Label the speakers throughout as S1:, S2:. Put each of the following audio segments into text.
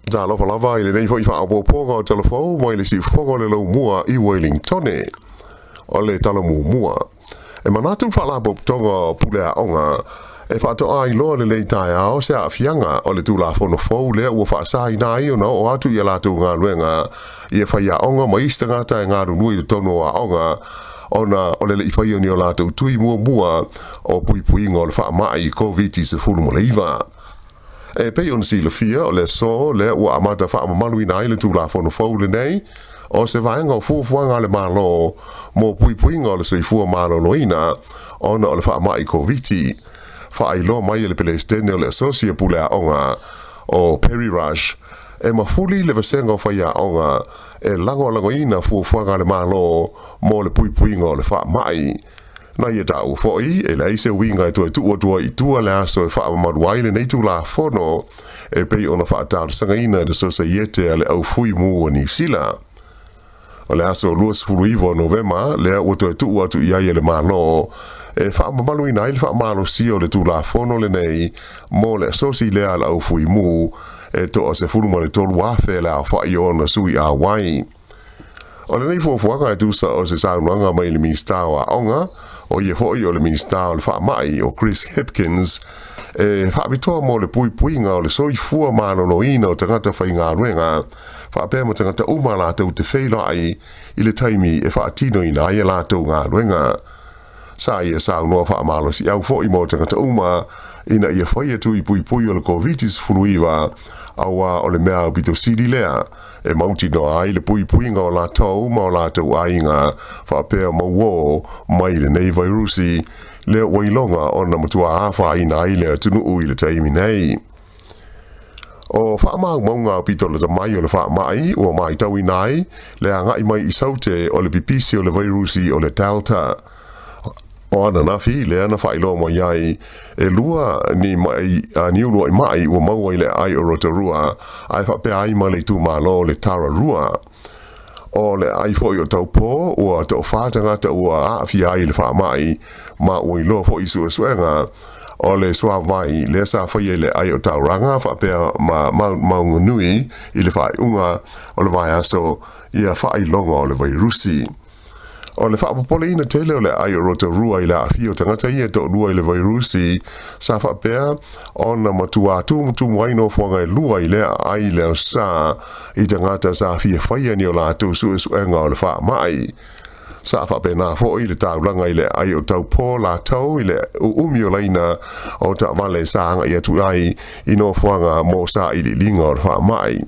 S1: Talofa lava i lenei foi faaopoopoga o talafou mai le siufofoga o le laumua i Wellingtone. O le tala muamua. E manatu le Faalapotopotoga o Pule Aoga e faatoa iloa lelei taeao se aafiaga o le Tulafono fou lea ua faasaina ai ona oo atu i a latou galuega ia faiaoga ma isi tagata e galulue i totonu o aoga ona o le le'i faia o ni o latou tui muamua o puipuiga o le faamai Koviti-19. E pei ona silafia o le aso lea ua amata faamamaluina ai le Tulafono fou lenei o se vaega o fuafuaga a le Malo mo puipuiga o le soifua maloloina ona o le faamai Koviti. Faailoa mai e le Pelesitene o le Asosi o Pule Aoga o Perry Rush e mafuli le vasega o faiaoga e lagolagoina fuafuaga a le Malo mo le puipuiga o le faamai. Na ia taua foi e leai se uiga e toe tuu atu ai i tua le aso e faamamalu ai lenei Tulafono e pei ona faatalosagaina e le Sosaiete a le Au Fui Mu o Niu Sila. O le aso 29 o Novema lea ua toe tuu atu i ai e le Malo e faamamaluina ai le faamalosia o le Tulafono lenei mo le asosi lea a le Au Fui Mu e toa 13,000 le aofa'i o ona sui auai. O lenei fuafuaga e tusa o se saunoaga mai le Minisita o Aoga, o ia foi o le Minisita o le Faamai o Chris Hipkins, e faapitoa mo le puipuiga o le soifua maloloina o tagata faigaluega faapea ma tagata uma latou te feiloai i le taimi e faatinoina ai a latou galuega. Sa ia saunoa faamalosiau foi mo tagata uma ina ia faia tui puipui o le Koviti-19, auā o le mea aupito sili lea e mautinoa ai le puipuiga o latou ma o latou aiga faapea ma uō mai lenei vairusi lea ua iloga ona matua afaina ai le atunuu i le taimi nei. O faamaumauga aupito lata mai o le faamai ua matauina ai le agai mai i Saute o le pipisi o le vairusi o le Delta. O ananafi lea na faailoa mai ai e lua ni mai ni uluai mai ua maua i le aai o Rotorua ae faapea ai ma le itumalo o le Tararua. O le aai foi o Taupō ua toafā tagata ua aafia ai i le faamai ma ua iloa foi i suesuega o le suavai lea sa faia i le aai o Tauranga faapea ma Maunganui i le faaiuga o le vaiaso ia faailoga o le vairusi. O le faapopoleina tele o le aai o Rotorua i le aafia o tagata ia e toalua i le vairusi sa faapea ona matua tumutumu ai nofoaga e lua i lea aai i le aso Sa i tagata sa fia faia ni o latou suesuega o le faamai. Sa faapena foi le taulaga i le aai o Taupō latou i le uumi o laina o taavale sa agai atu ai i nofoaga mo sailiiliga o le faamai.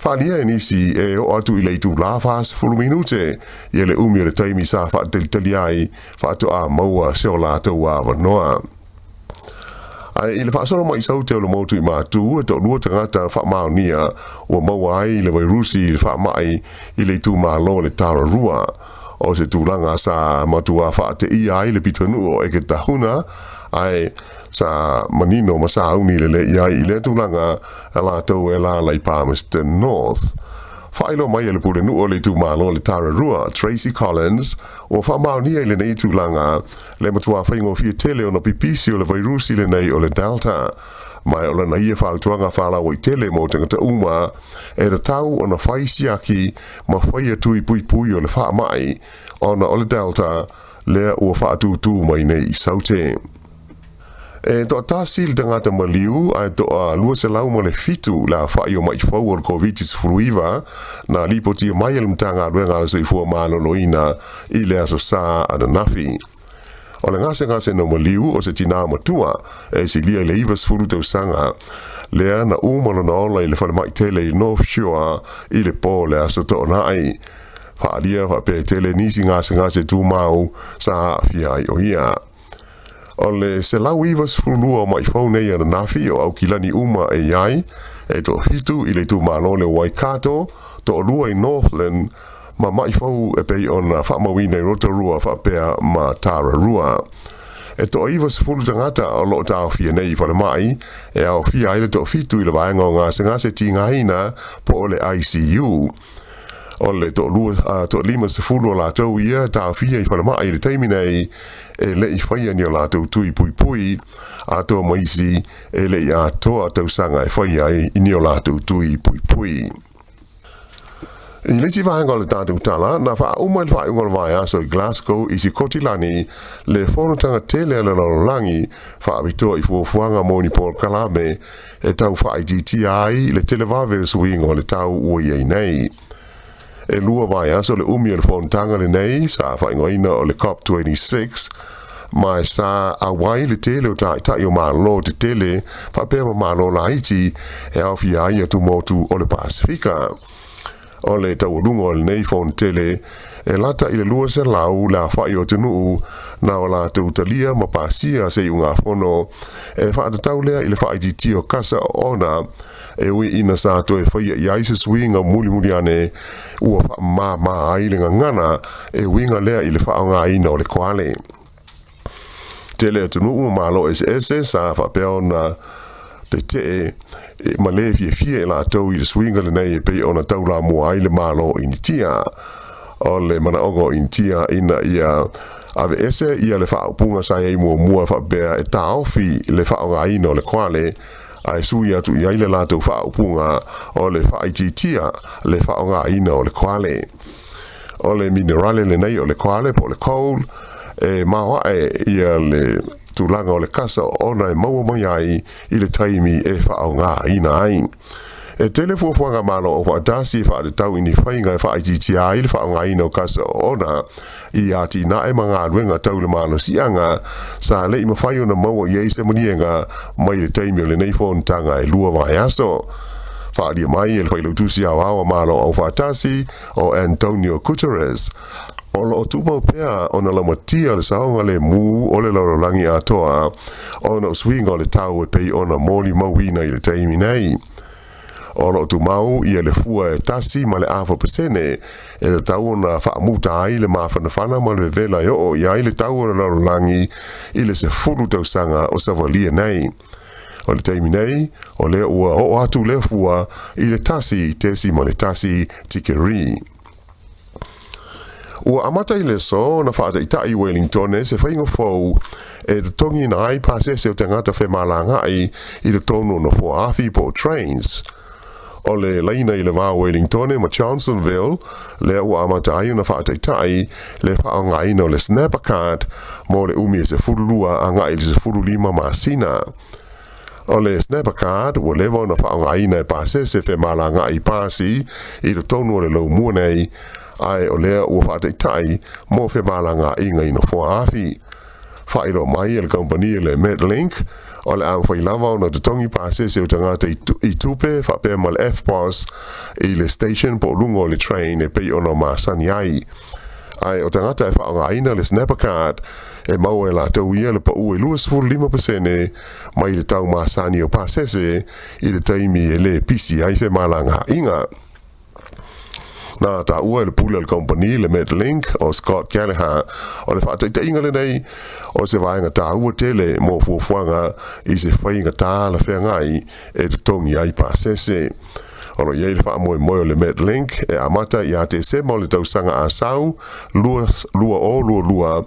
S1: Faaalia e nisi e oo atu i le itulā 40 minute ia le umi o le taimi sa faatalitali ai faatoa maua se o latou avanoa. Ae i le faasolo mai Saute o le motu i Matu, e toalua tagata faamaonia ua maua ai le vairusi i le faamai i le itumalo o le Tararua. O se tulaga sa matua faateia ai le pitonuu o Eketahuna, ae sa manino ma sauni lelei ai i lea tulaga a latou e alaala i Palmerston North. Faailoa mai e le pulenuu o le itumalo o le Tararua, Tracy Collins, ua faamaonia i lenei tulaga le matua faigofie tele ona pipisi o le vairusi lenei o le Delta. Ma o lana ia fautuaga faalauaitele mo tagata uma e tatau ona fai siaki ma faia tui puipui o le faamai ona o le Delta lea ua faatūtū mai nei i Saute. E toatasi le tagata maliu ae toa 207 le aofa'i o ma'i fou o le Koviti-19 na lipotia mai e le Matagaluega a le Soifua Maloloina i le aso Sa ananafi. O le gasegase na maliu o se tinā matua e silia i le 90 tausaga lea na uma lona ola i le falemai tele i North Shore i le pō o le aso Toonai. Faaalia faapea e tele nisi gasegase tumau sa aafia ai o ia. O le 192 o ma'i fou nei ananafi o Aukilani uma e i ai, e toafitu i le itumalo le Waikato, toalua i Northland, ma ma'i fou e pei ona faamauina i Rotorua faapea ma Tararua. E toa 90 tagata o loo taofia nei i falemai e aofia ai le toafitu i le vaega o gasegase tigaina po o le ICU. O le toalua, toa-50 o latou ia e taofia i falemai i le taimi nei, e le i faia ni o latou tui puipui, atoa ma isi e le i atoa tausaga e faia ai ni o latou tui puipui. I le isi vaega o le tatou tala, na faauma i le faaiuga o le vaiaso i Glasgow i Sikotilani le fonotaga tele a le lalolagi faapitoa i fuafuaga mo ni polokalame e tau faaitiitia ai le televave o suiga o le tau ua i ai nei. E 2 vaiaso le umi o le fonotaga lenei sa faaigoaina o le COP26, ma sa auai le tele o taitai o malo tetele faapea ma malo laiti e aofia ai atumotu o le Pasefika. O le taualuga o lenei fonotele e lata i le 200 le aofai o atunuu na o latou talia ma pasia se iugafono e faatatau lea i le faaitiitia o kasa oona, e ui ina sa toe faia i ai se suiga mulimuli ane ua faamāmā ai le gagana e uiga lea i le faaaogaina o le koale. Tele atunuu ma malo eseese sa faapea ona tetee ma le fiafia i latou i le suiga lenei e pei ona taulamua ai le Malo o Initia. O le manaoga o Initia ina ia aveese ia le faaupuga sa i ai muamua faapea e taofi le faaaogaina o le koale, ae sui atu i ai le latou faaupuga o le faaitiitia le faaaogaina o le koale. O le minerale lenei o le koale po o le coal, e maoae ia le tulaga o le kasa ona e maua mai ai i le taimi e faaaogaina ai. E tele fuafuaga Malo Aufaatasi e faatatau i ni faiga e faaitiitia ai le faaaogaina o kasa oona i atinae ma galuega tau le malosiaga sa le i mafai ona maua i ai se maliega mai le taimi o lenei fonotaga e 2 vaiaso. Faaalia mai e le Failautusi Aoao a Malo Aufaatasi o Antonio Guterres, o loo tumau pea ona laumatia le saogalemu o le lalolagi atoa ona o suiga o le tau e pei ona molimauina i le taimi nei. O loo tumau ia le fua e 1.5% e tatau ona faamuta ai le mafanafana ma le vevela e oo i ai le tau o le lalolagi i le 10 tausaga o savalia nei. O le taimi nei, o lea ua oo atu lea fua i le 1.1 tikeri. Ua amata i le aso na faataitai i Wellingtone se faiga fou e totogiina ai pasese o tagata femalagaai i totonu o nofoa afi po o trains. O le laina i le va o Wellingtone ma Johnsonville lea ua amata ai ona faataitai le faaaogaina o le Snapper Card mo le umi e 12 agai i le 15 masina. O le Snapper Card ua leva ona faaaogaina e pasese femalagaai pasi i totonu o le laumua nei, ae o lea ua faataitai mo femalagaaiga i nofoa afi. Faailoa mai e le kamupani le Metlink, o le a mafai lava ona totogi pasese o tagata i tupe faapea ma le EFTPOS i le station po o luga o le train e pei ona masani ai. Ae o tagata e faaaogaina le Snapper Card e maua e latou ia le pau e 25% mai le tau masani o pasese i le taimi e le pisi ai femalagaaiga. Na taua e le pule o le kamupani le Metlink o Scott Gallagher, o le faataitaiga lenei o se vaega taua tele mo fuafuaga i se faiga talafeagai e totogi ai pasese. O lo o i ai le faamoemoe o le Metlink e amata ia Tesema o le tausaga a sau 2022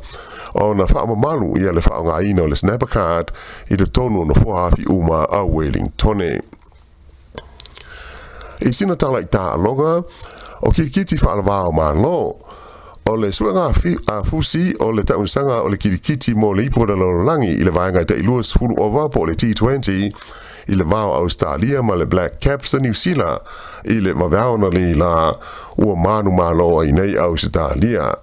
S1: ona faamamalu ia le faaaogaina o le Snapper Card i totonu o nofoa afi uma a Wellingtone. I sina tala i taaloga, o kirikiti faalavao Malo. O le suega a fusi o le taamilosaga o le kirikiti mo le ipu o le lalolagi i le vaega e tai 20 ova po o le T20 i le va o Australia ma le Black Caps a Niu Sila i le vaveao analeila ua manumalo ai nei Ausetalia.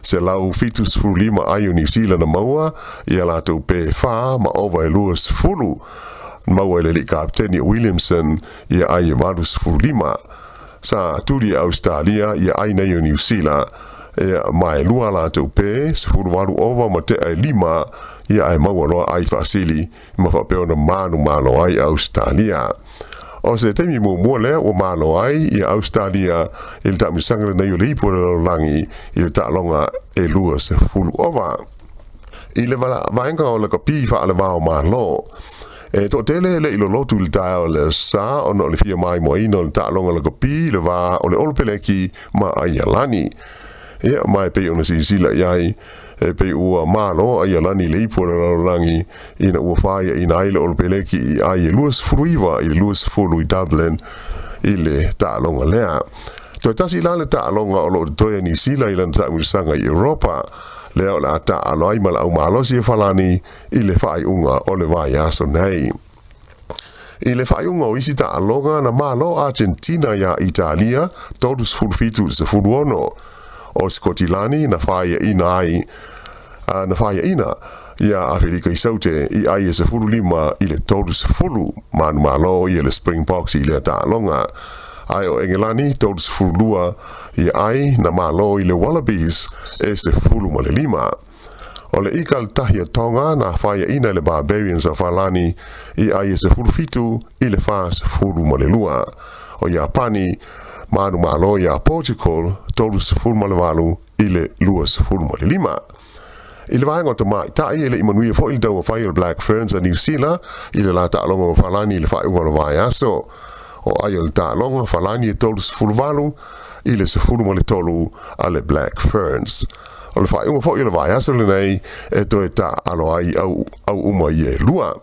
S1: 175 ai o Niu Sila na maua ia latou pe 4 ma ova e 20 maua e le alii kapeteni o Williamson ia ai e 85. Sa tuli e Ausetalia ia ai nei o Niu Sila ia ma e 2 latou pe 18 ova ma tea e 5 ia ae maua loa ai faasili ma faapea ona manumalo ai Ausetalia. O se taimi muamua lea ua malo ai ia Ausetalia i le taamilosaga lenei o le ipu o le lalolagi i le taaloga e 20 ova. I le vaega o lakapi faalevao Malo, E toatele e le i lolotu i le taeao o le Aso Sa ona o le fia maimoaina o le taaloga lakapi i le va o le Olopeleki ma Aialani. Ia, ma e pei ona silasila i ai, e pei ua malo Aialani i le ipu o le lalolagi ina ua faiaina ai le Olopeleki i ai e 29 i le 20 i Dublin i le taaloga lea. Toe tasi la le taaloga o lo o totoe a Niu Sila i lana taamilosaga i Europa, lea o le a taaalo ai ma le aumalosi a Falani i le faaiuga o le vaiaso nei. I le faaiuga o isi taaloga, na malo Argentina iā Italia 37 i le 16. O Sikotilani na faiaina ai na faiaina iā Afelika i Saute i ai e 15 i le 30. Manumalo ia le Springboks i lea taaloga. Ae o Engelani 32 ia ai na malo i le Wallabies e 15. O le ika le tahi a Tonga na faiaina e le Barbarians a Falani i ai e 17 i le 42. O Iapani manumalo iā Portugal 38 i le 25. I le vaega o tamaitai, e le i manuia foi le taumafai o le Black Ferns a Niu Sila i le la taaloga ma Falani i le faaiuga o le vaiaso. O ai o le taaloga, Falani e 38 i le 13 a le Black Ferns. O le faaiuga foi o le vaiaso lenei e toe taaalo ai au uma ia e lua.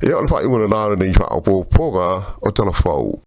S1: Ia, o le faaiuga lena o lenei faaopoopoga o Tala Fou.